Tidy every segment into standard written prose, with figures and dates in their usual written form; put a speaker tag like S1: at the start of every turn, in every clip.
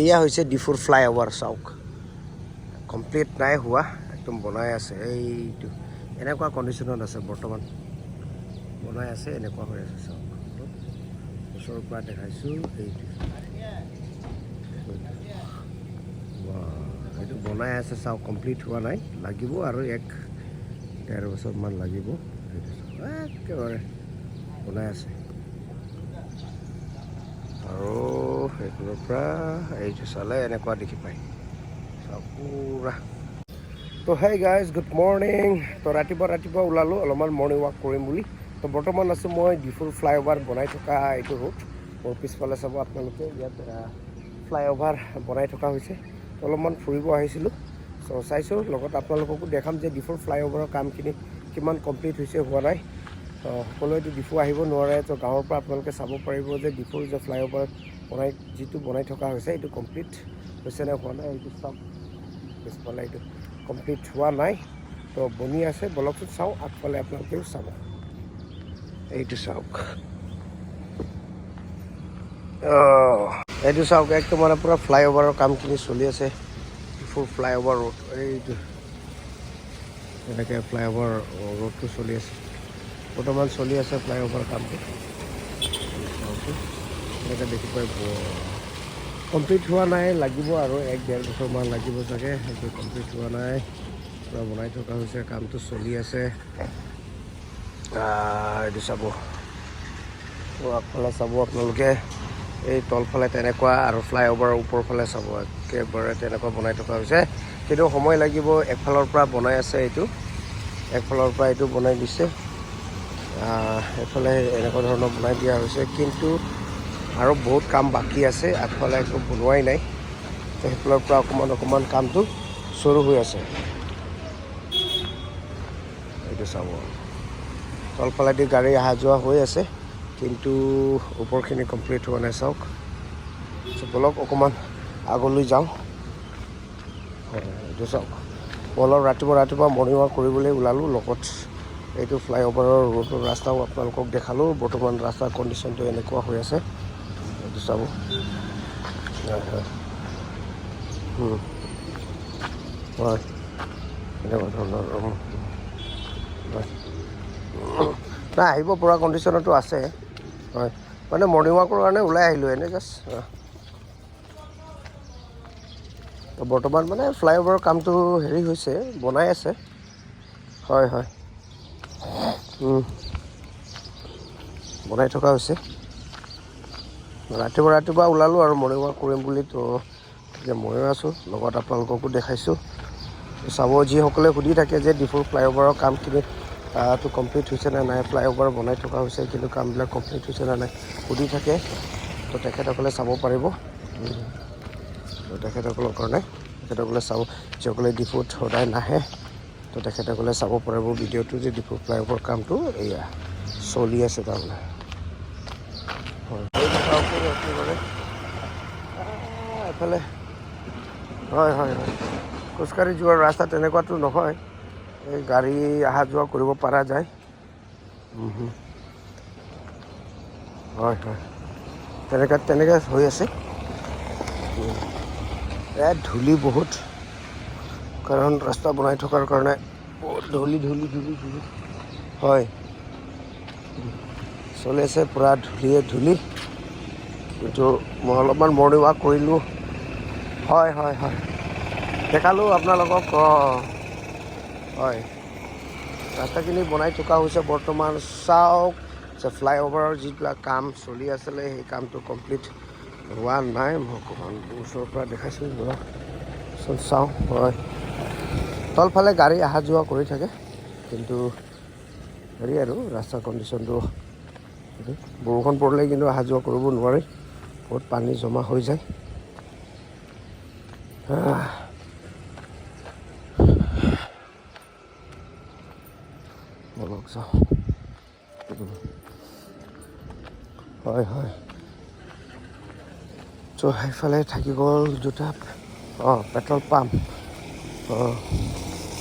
S1: এয়া হৈছে ডিফুৰ ফ্লাইঅভাৰ। চাওক, কমপ্লিট নাই হোৱা, একদম বনাই আছে। এইটো এনেকুৱা কণ্ডিশ্যনত আছে বৰ্তমান, বনাই আছে, এনেকুৱা হৈ আছে। চাওক, ওচৰৰ পৰা দেখাইছোঁ। এইটো বাহ, এইটো বনাই আছে। চাওক, কমপ্লিট হোৱা নাই, লাগিব আৰু 1-1.5 বছৰমান লাগিব। এইটো চাওক, একেবাৰে বনাই আছে। আৰু সেইফালৰ পৰা এইটো চালে এনেকুৱা দেখি পায়। চাওক পুৰা। তো হে গাইজ, গুড মৰ্ণিং। তো ৰাতিপুৱা ৰাতিপুৱা ওলালোঁ অলপমান মৰ্ণিং ৱাক কৰিম বুলি। তো বৰ্তমান আছোঁ মই ডিফুৰ ফ্লাইঅভাৰ বনাই থকা এইটো ৰোড। মোৰ পিছফালে চাব আপোনালোকে, ইয়াত ফ্লাইঅভাৰ বনাই থকা হৈছে। তো অলপমান ফুৰিব আহিছিলোঁ। চ' চাইছোঁ, লগত আপোনালোককো দেখাম যে ডিফুৰ ফ্লাইঅভাৰৰ কামখিনি কিমান কমপ্লিট হৈছে, হোৱা নাই। তো সকলোৱেতো ডিফু আহিব নোৱাৰে। তো গাঁৱৰ পৰা আপোনালোকে চাব পাৰিব যে ডিফুৰ যে ফ্লাইঅভাৰ বনাই, যিটো বনাই থকা হৈছে, এইটো কমপ্লিট হৈছে নে হোৱা নাই। এইটো চাওক পিছফালে, এইটো কমপ্লিট হোৱা নাই, তো বনি আছে। বলকচোন চাওঁ আগফালে, আপোনালোকেও চাব। এইটো চাওক। এইটো চাওক, একদম মানে পূৰা ফ্লাইঅভাৰৰ কামখিনি চলি আছে। ডিফুৰ ফ্লাইঅভাৰ ৰোড এইটো, এনেকৈ ফ্লাইঅভাৰ ৰোডটো চলি আছে, বৰ্তমান চলি আছে ফ্লাইঅভাৰ কামটো। চাওকচোন, এনেকৈ দেখি পাই। কমপ্লিট হোৱা নাই, লাগিব আৰু 1-1.5 বছৰমান লাগিব চাগে। সেইটো কমপ্লিট হোৱা নাই, পূৰা বনাই থকা হৈছে, কামটো চলি আছে। এইটো চাব। তো আগফালে চাব আপোনালোকে, এই তলফালে তেনেকুৱা আৰু ফ্লাইঅভাৰৰ ওপৰ ফালে চাব, একেবাৰে তেনেকুৱা বনাই থকা হৈছে। কিন্তু সময় লাগিব। একফালৰ পৰা বনাই আছে এইটো, একফালৰ পৰা এইটো বনাই দিছে। এইফালে এনেকুৱা ধৰণৰ বনাই দিয়া হৈছে, কিন্তু আৰু বহুত কাম বাকী আছে। আগফালে একো বনোৱাই নাই। তো সেইফালৰ পৰা অকণমান অকণমান কামটো চুৰু হৈ আছে। এইটো চাব, তলফালেদি গাড়ী অহা যোৱা হৈ আছে, কিন্তু ওপৰখিনি কমপ্লিট হোৱা নাই। চাওক। চ' ব'লক, অকণমান আগলৈ যাওঁ। হয়, এইটো চাওক। মই অলপ ৰাতিপুৱা ৰাতিপুৱা মৰ্ণিং ৱাক কৰিবলৈ ওলালোঁ। লগত এইটো ফ্লাইঅভাৰৰ ৰোডৰ ৰাস্তাও আপোনালোকক দেখালোঁ। বৰ্তমান ৰাস্তাৰ কণ্ডিশ্যনটো এনেকুৱা হৈ আছে। এইটো চাব। হয়, হয়, এনেকুৱা ধৰণৰ। হয়, নাই, আহিব পৰা কণ্ডিশ্যনতো আছে। হয়, মানে মৰ্ণিং ৱাকৰ কাৰণে ওলাই আহিলোঁ এনেই জাষ্ট। তো বৰ্তমান মানে ফ্লাইঅভাৰৰ কামটো হেৰি হৈছে, বনাই আছে। হয় হয় বনাই থকা হৈছে। ৰাতিপুৱা ৰাতিপুৱা ওলালোঁ আৰু মৰ্ণিং ৱাক কৰিম বুলি। তো এতিয়া ময়ো আছোঁ লগত, আপোনালোককো দেখাইছোঁ। চাব, যিসকলে সুধি থাকে যে ডিফুৰ ফ্লাইঅভাৰৰ কামখিনি টো কমপ্লিট হৈছে নে নাই, ফ্লাইঅভাৰ বনাই থকা হৈছে কিন্তু কামবিলাক কমপ্লিট হৈছে নে নাই সুধি থাকে, তো তেখেতসকলে চাব পাৰিব। তো তেখেতসকলৰ কাৰণে, তেখেতসকলে চাব, যিসকলে ডিফুত সদায় নাহে, তো তেখেতসকলে চাব পাৰিব ভিডিঅ'টো যে ডিফু ফ্লাইঅভাৰ কামটো এয়া চলি আছে তাৰমানে। হয়, চাওক, একেবাৰে এফালে। হয় হয় হয় খোজকাঢ়ি যোৱাৰ ৰাস্তা তেনেকুৱাটো নহয়, এই গাড়ী অহা যোৱা কৰিব পৰা যায়। উম, হুম। হয় হয় তেনেকুৱা তেনেকৈ হৈ আছে। ইয়াত ধূলি বহুত, কাৰণ ৰাস্তা বনাই থকাৰ কাৰণে বহুত ধূলি, ধূলি, ধূলি, ধূলি। হয়, চলি আছে, পূৰা ধূলিয়ে ধূলি। কিন্তু মই অলপমান মৰ্ণিং ৱাক কৰিলোঁ। হয় হয় হয় দেখালোঁ আপোনালোকক। অঁ হয়, ৰাস্তাখিনি বনাই থকা হৈছে বৰ্তমান। চাওক যে ফ্লাইঅভাৰৰ যিবিলাক কাম চলি আছিলে, সেই কামটো কমপ্লিট হোৱা নাই। মই অকণমান ওচৰৰ পৰা দেখাইছোঁ। চোন চাওঁ। হয়, তলফালে গাড়ী অহা যোৱা কৰি থাকে, কিন্তু হেৰি আৰু ৰাস্তাৰ কণ্ডিশ্যনটো সেইটো। বৰষুণ পৰিলে কিন্তু অহা যোৱা কৰিব নোৱাৰি, বহুত পানী জমা হৈ যায়। ব'লক যাওঁ। হয় হয় চ' সেইফালে থাকি গ'ল দুটা। অঁ, পেট্ৰল পাম্প। অঁ,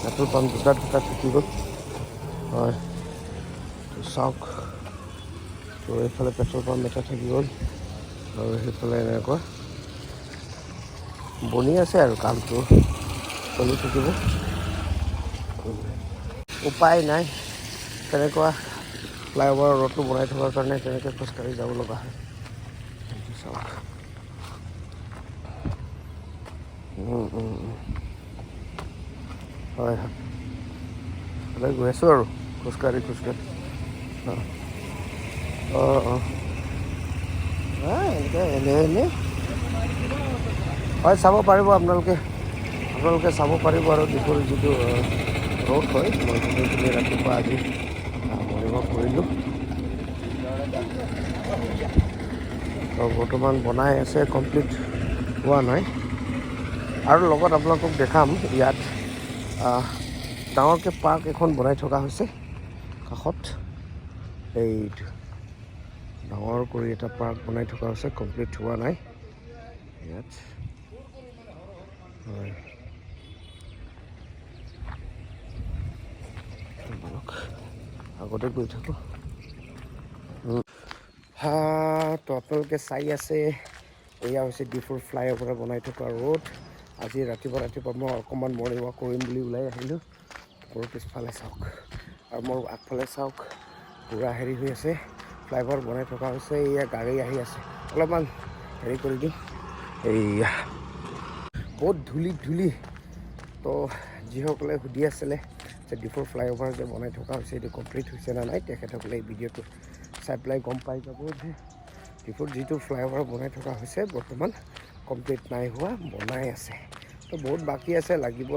S1: পেট্ৰল পাম্প দুটা দুটা থাকি গ'ল। হয়, তো চাওক, তো এইফালে পেট্ৰল পাম্প এটা থাকি গ'ল আৰু সেইফালে এনেকুৱা। বনি আছে আৰু কামটো চলি থাকিব। উপায় নাই, তেনেকুৱা ফ্লাইঅভাৰৰ ৰোডটো বনাই থকাৰ কাৰণে তেনেকৈ খোজকাঢ়ি যাব লগা হয়। সেইটো চাওক। উম, উম, উম। হয় হয়, সদায় গৈ আছোঁ আৰু খোজকাঢ়ি খোজকাঢ়ি। অঁ অঁ অঁ এনেকৈ এনেই এনেই। হয়, চাব পাৰিব আপোনালোকে, আপোনালোকে চাব পাৰিব। আৰু ডিফুৰ যিটো ৰ'ড হয়, মই গোটেইখিনি ৰাতিপুৱা আজি মৰ্ণিং ৱাক কৰিলোঁ। তো বৰ্তমান বনাই আছে, কমপ্লিট হোৱা নাই। আৰু লগত আপোনালোকক দেখাম, ইয়াত ডাঙৰকৈ পাৰ্ক এখন বনাই থকা হৈছে কাষত। এইটো ডাঙৰ কৰি এটা পাৰ্ক বনাই থকা হৈছে, কমপ্লিট হোৱা নাই ইয়াত। হয়, ব'লক, আগতে গৈ থাকোঁ। হা, তো আপোনালোকে চাই আছে, এয়া হৈছে ডিফুৰ ফ্লাইঅভাৰ বনাই থকা ৰোড। আজি ৰাতিপুৱা ৰাতিপুৱা মই অকণমান মৰ্ণিং ৱাক কৰিম বুলি ওলাই আহিলোঁ। মোৰ পিছফালে চাওক আৰু মোৰ আগফালে চাওক, পূৰা হেৰি হৈ আছে, ফ্লাইঅভাৰ বনাই থকা হৈছে। এয়া গাড়ী আহি আছে, অলপমান হেৰি কৰি দিম। এইয়া বহুত ধূলি ধূলি। তো যিসকলে সুধি আছিলে যে ডিফুৰ ফ্লাইঅভাৰ যে বনাই থকা হৈছে, এইটো কমপ্লিট হৈছে নে নাই, তেখেতসকলে এই ভিডিঅ'টো চাই পেলাই গম পাই যাব যে ডিফুত যিটো ফ্লাইঅভাৰ বনাই থকা হৈছে, বৰ্তমান কমপ্লিট নাই হোৱা, বনাই আছে। তো বহুত বাকী আছে, লাগিব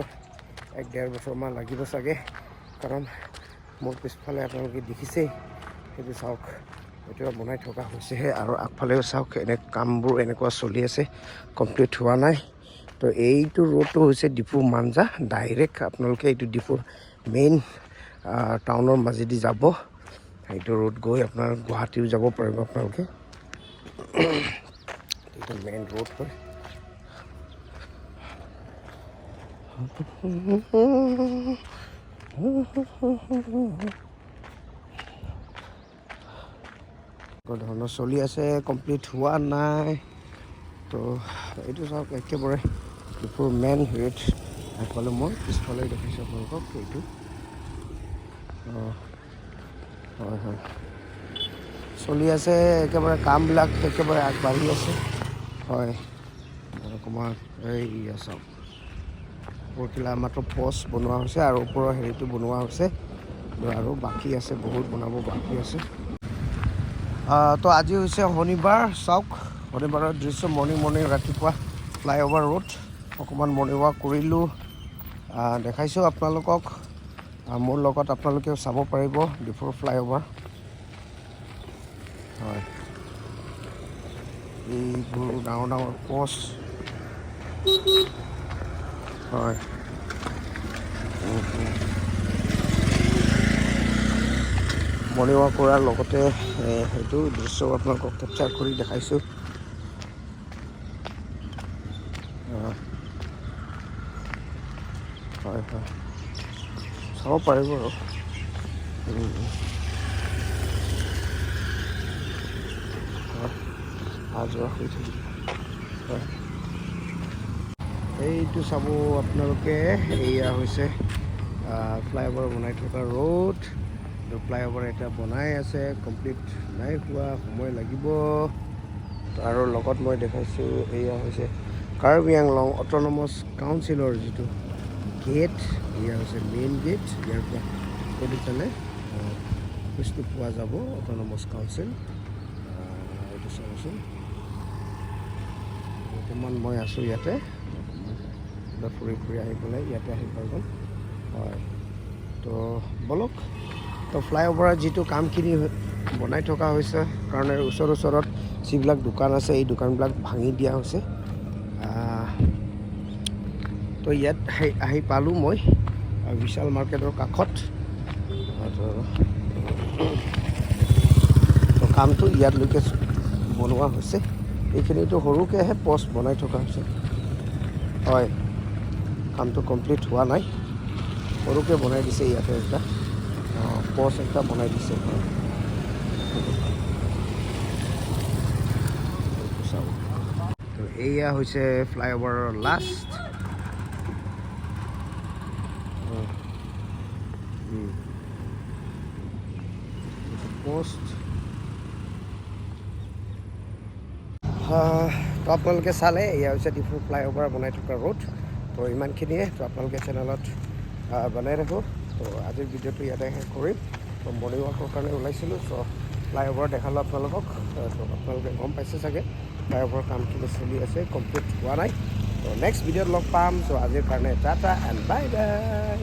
S1: 1-1.5 বছৰমান লাগিব চাগে। কাৰণ মোৰ পিছফালে আপোনালোকে দেখিছেই, সেইটো চাওক, এইটো বনাই থকা হৈছেহে। আৰু আগফালেও চাওক, এনে কামবোৰ এনেকুৱা চলি আছে, কমপ্লিট হোৱা নাই। তো এইটো ৰোডটো হৈছে ডিফু মাঞ্জা ডাইৰেক্ট। আপোনালোকে এইটো ডিফুৰ মেইন টাউনৰ মাজেদি যাব। সেইটো ৰোড গৈ আপোনাৰ গুৱাহাটীও যাব পাৰিব আপোনালোকে। এইটো মেইন ৰোড হয়। এনেকুৱা ধৰণৰ চলি আছে, কমপ্লিট হোৱা নাই। তো এইটো চাওক, একেবাৰে ডিফুৰ মেইন হেৰিত আগফালে, মই পিছফালে দেখিছোঁ আপোনালোকক এইটো। অঁ, হয় হয়, চলি আছে একেবাৰে, কামবিলাক একেবাৰে আগবাঢ়ি আছে। হয়, অকণমান এইয়া চাওক, ওপৰখিলা মাত্ৰ পষ্ট বনোৱা হৈছে আৰু ওপৰৰ হেৰিটো বনোৱা হৈছে আৰু বাকী আছে, বহুত বনাব বাকী আছে। তো আজি হৈছে শনিবাৰ। চাওক, শনিবাৰৰ দৃশ্য, মৰ্ণিং মৰ্ণিং ৰাতিপুৱা ফ্লাইঅভাৰ ৰোড অকণমান মৰ্ণিং ৱাক কৰিলোঁ, দেখাইছোঁ আপোনালোকক। মোৰ লগত আপোনালোকেও চাব পাৰিব ডিফুৰ ফ্লাইঅভাৰ। হয়, এইবোৰ ডাঙৰ ডাঙৰ পষ্ট হয়। মৰ্ণিং ৱাক কৰাৰ লগতে সেইটো দৃশ্য আপোনালোকক কেপচাৰ কৰি দেখাইছোঁ। হয় হয়, চাব পাৰিব আৰু। অহা যোৱা হৈ থাকিব। হয়, এইটো চাব আপোনালোকে, এইয়া হৈছে ফ্লাইঅভাৰ বনাই থকা ৰোড। ফ্লাইঅভাৰ এতিয়া বনাই আছে, কমপ্লিট নাই হোৱা, সময় লাগিব। আৰু লগত মই দেখাইছোঁ, এয়া হৈছে কাৰ্বি আংলং অট'নমাছ কাউন্সিলৰ যিটো গেট, এয়া হৈছে মেইন গেট। ইয়াৰ পৰা গৈ অফিচটো পোৱা যাব, অট'নমাছ কাউন্সিল। এইটো চাবচোন, বৰ্তমান মই আছোঁ ইয়াতে। ফুৰি ফুৰি আহি পেলাই ইয়াতে আহি পাই গ'ল। হয়, তো ব'লক। তো ফ্লাইঅভাৰৰ যিটো কামখিনি বনাই থকা হৈছে কাৰণে ওচৰ ওচৰত যিবিলাক দোকান আছে, এই দোকানবিলাক ভাঙি দিয়া হৈছে। তো ইয়াত আহি আহি পালোঁ মই বিশাল মাৰ্কেটৰ কাষত। তো কামটো ইয়াতলৈকে বনোৱা হৈছে। এইখিনিতো সৰুকৈহে পষ্ট বনাই থকা হৈছে। হয়, কামটো কমপ্লিট হোৱা নাই, সৰুকৈ বনাই দিছে। ইয়াতে এটা পষ্ট এটা বনাই দিছে। চাব, তো এয়া হৈছে ফ্লাইঅভাৰৰ লাষ্ট। পোষ্ট। তো আপোনালোকে চালে, এয়া হৈছে ডিফু ফ্লাইঅভাৰ বনাই থকা ৰোড। তো ইমানখিনিয়ে। তো আপোনালোকে চেনেলত বনাই ৰাখোঁ। তো আজিৰ ভিডিঅ'টো ইয়াতে শেষ কৰিম। তো মৰ্ণিং ৱাকৰ কাৰণে ওলাইছিলোঁ, চ' ফ্লাইঅভাৰ দেখালোঁ আপোনালোকক। তো আপোনালোকে গম পাইছে চাগে, ফ্লাইঅভাৰ কামখিনি চলি আছে, কমপ্লিট হোৱা নাই। তো নেক্সট ভিডিঅ'ত লগ পাম। চ' আজিৰ কাৰণে টাটা এণ্ড বাই বাই।